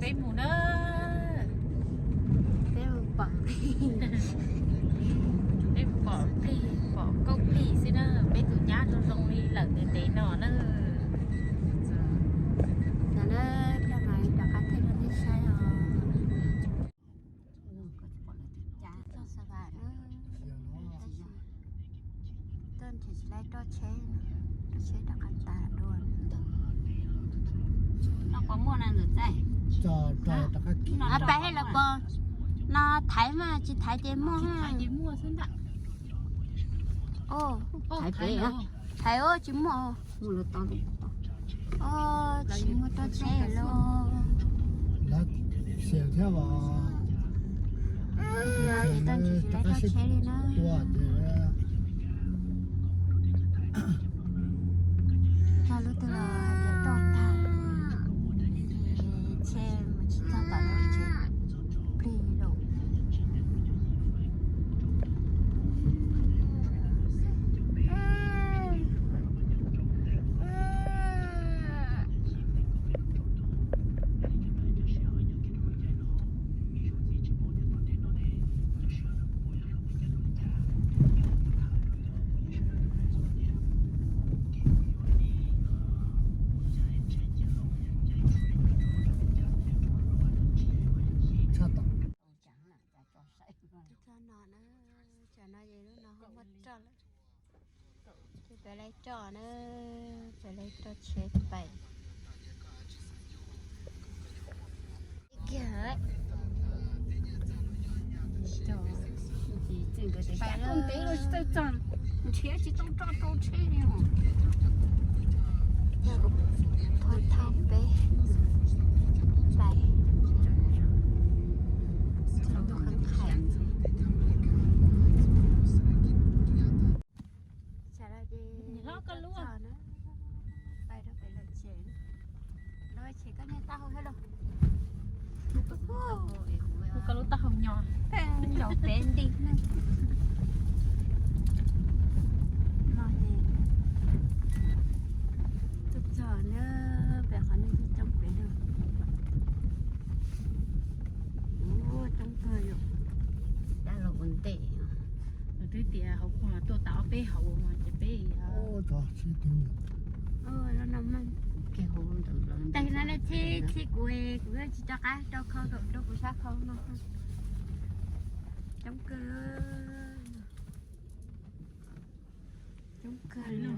Peb mus na. Peb mus pom plig. Peb mus pom plig, pom nkauj plig xwb na. Peb tus nyab zoo zoo li lawm ntev ntev no na. Ntawd na, coj mas rov qab thaij rau nej saib os. Txog Xav Vam na, tab sis tuaj nrhiav tsis laib roj tsheb, roj tsheb rov qab tas dua. No puas muaj na ntxawm txaij? Pais los pos, no thaiv mas tsis thaiv ces muaj. Thaiv pem, thaiv os tsis muaj. Tsis muaj roj tsheb los. Lawv xiam thiab os. Tsis tau nrhiav tsis laib roj tsheb li na. Txog lub twg los tias roj tag, tsheb mus tsis txog tom lub tsheb plig lawm. Txog no na, tsam no ces lub no ho muaj roj lawm. Ces peb laib roj na, peb laib roj tsheb pais. Kiag. Pais ntev los tsis tau txog, nrhiav tsis tau roj rau tsheb li os. Thauj thauj peb pais. Txog ntua qhov thaiv. Tsam no ces txog na, pais rau pem lawm tsev. Lawm tsev koj niag taub hau thiab los. Kuv koj lub taub hau nyo, nyo peb nti na. No ces txog txog na, pem qhov nej coob coob pem na. Ua coob kawg yom. Dab laug ua ntej. Twb tias hauv kuag tuaj tau ob peb hauv ces peb. Tais no txhib txhib kuv, kuv tsis rov qab rau khau rau kuv sab khau no. Coob kawg, coob kawg li.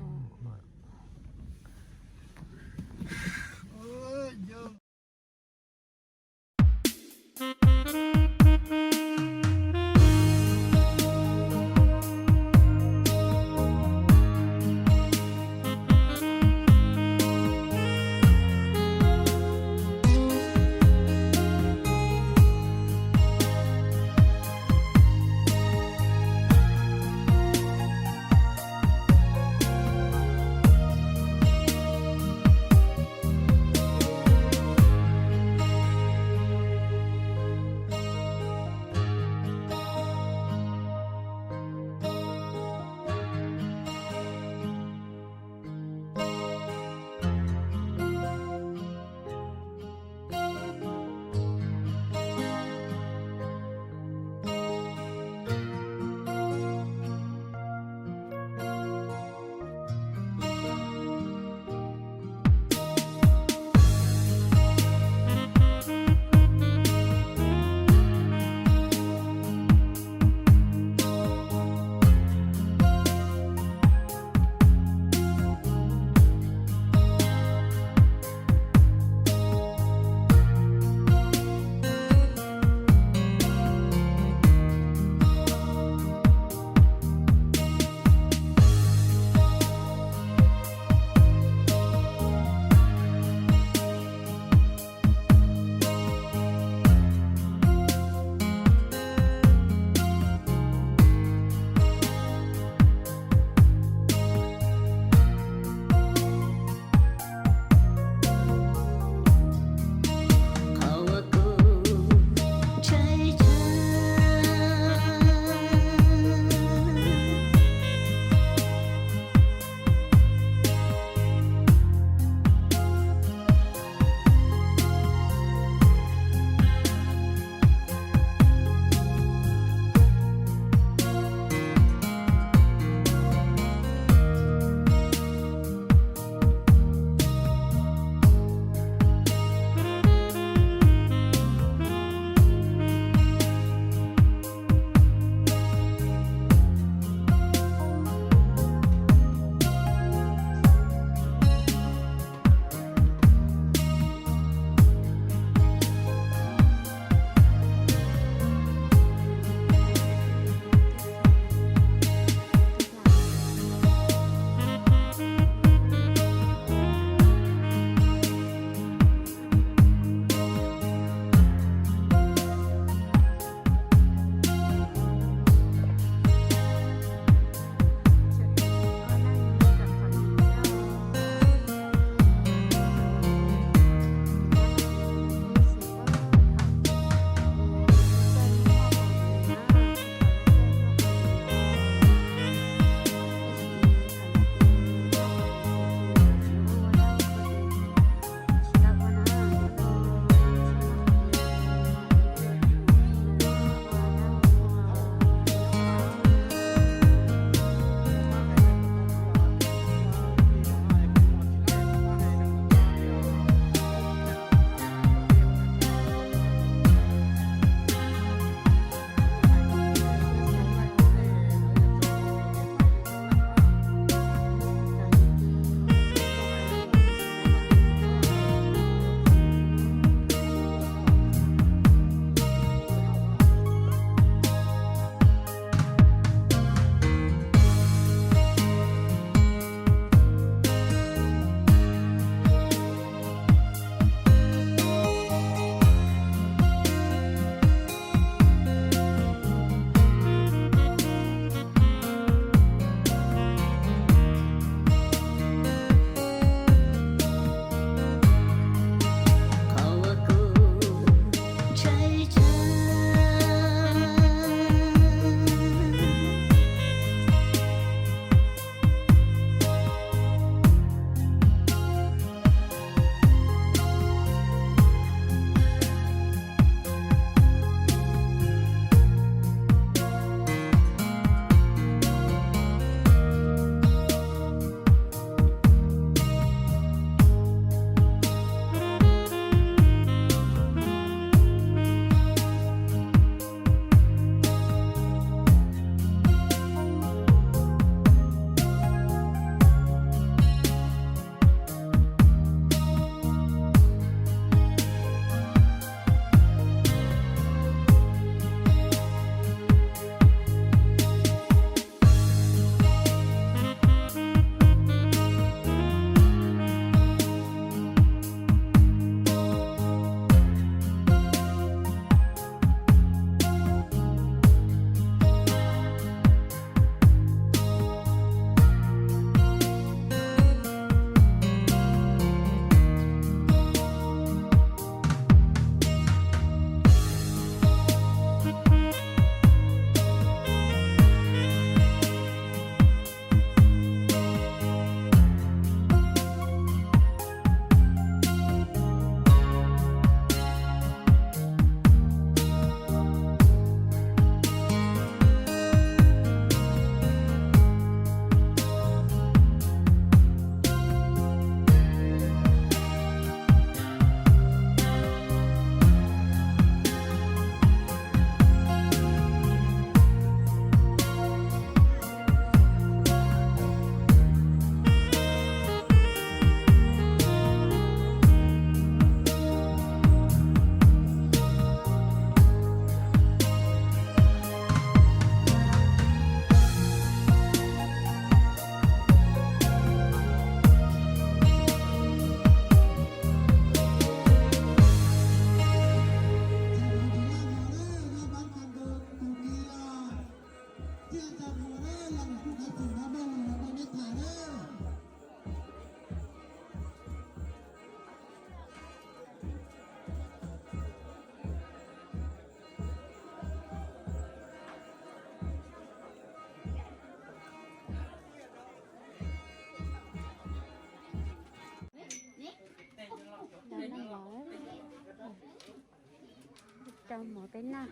Rau mov peb noj,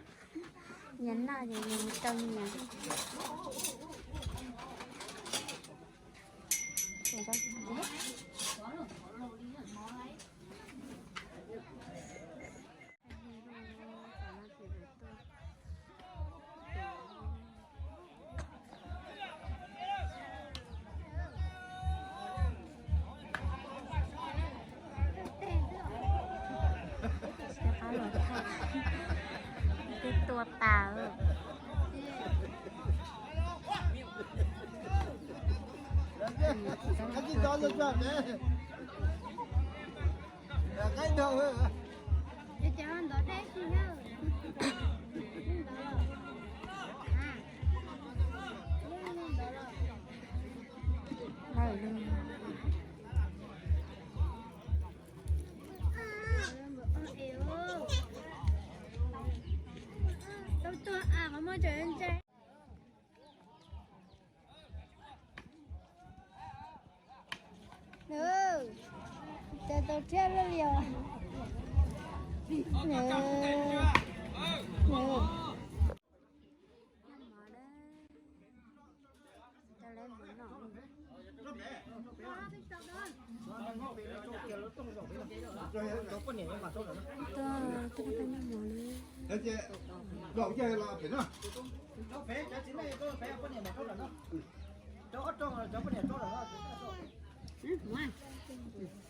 nyias noj ces nyias mus rau nyias. Twb tua tas. Ces tau thiab lawm li os.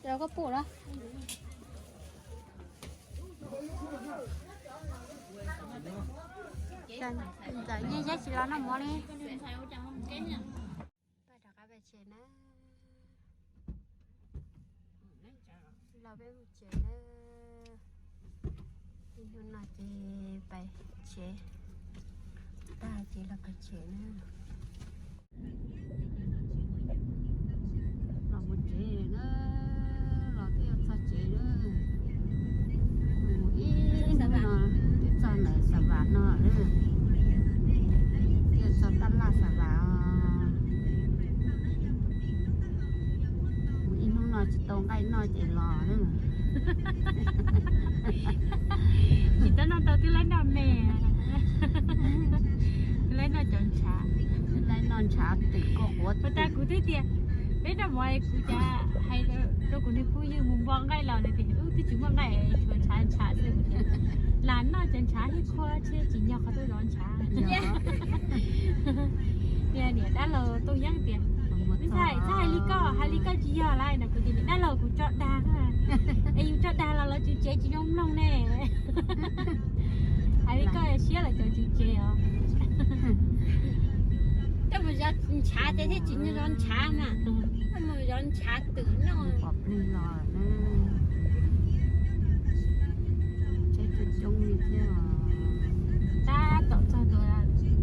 Cov koj pum na. Ntxawm nyiaj yeb tsis los noj mov li. Pab rov qab pem tsev na. Los peb mus tsev na. Ib hnub no ces pem tsev. Tag ces los pem tsev na. Los mus tsev na, los twb yuav txog tsev na. Mus ib hnub no twb txog ntawm Xav Vam no lawm. Twb yuav txog tab laj Xav Vam os. Mus ib hnub no tsis tau nqaij noj ces los na. Tsis tau noj tau twb laib noj me, twb laib noj cov ntshav, laib noj ntshav twm koj quav. Ua tas kuv twb tias peb noj mov kuv cas hais rau kuv niag phooj ywg mus npo nqaij los nws tias wb twb tsis muaj nqaij, tshuav ntshav ntshav xwb. Lam noj cov ntshav thiab qhua thiab tsis nco qhov tuaj zov ntshav. Niam dab laug Tooj Yeeb tias, txhob hais li koj, hais li koj tsis yog lawm no. Kuv tias niam dab laug kuv tso dag, es yus tso dag los lawv tswv tsev tsis zoo mloog ne. Hais li koj siab lawm cov tswv tsev os. Coj mus zov ntshav ces thiaj tsis nco zov ntshav mas. Coj mus zov ntshav twm noj. Pom plig los na. Tsheb coob coob li thiab os. Tab tom txog ntua,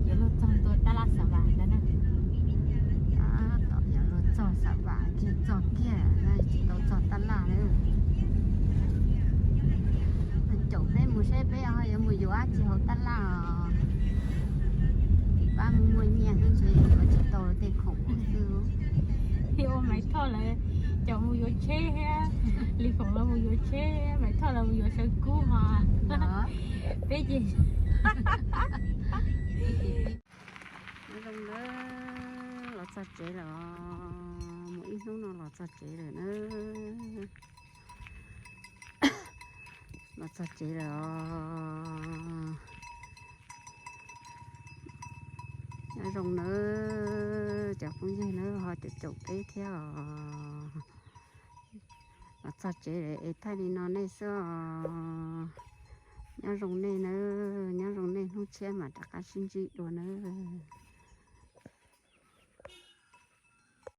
yuav luag txog ntua tab laj Xav Vam ntawd na. Tab tom yuav luag txog Xav Vam kiag, txog kiag, tsis tau txog tab laj na. Caum peb mus seb peb ho yuav mus yuav dab tsi hauv tab laj os. Pab mus muaj nyiaj xwb ntshe yuav tsis tau tej khoom xwb. Ua Maiv Thoj lawv caum mus yuav tsheb thiab, Lis Khoom lawv mus yuav tsheb, Maiv Thoj lawv mus yuav sawv kub ho. Peb ces nyob zoo nawb, los txog tsev lawm os. Mus ib hnub no los txog tsev lawm na. Los txog tsev lawm os. Nyob zoo nawb cov phooj ywg nawb, ho caum caum peb thiab os. Los txog tsev lawm es thaij li no nej xwb os. Nyob zoo nej nawb, nyob zoo nej, hnub tshiab mam rov qab sib ntsib dua nawb.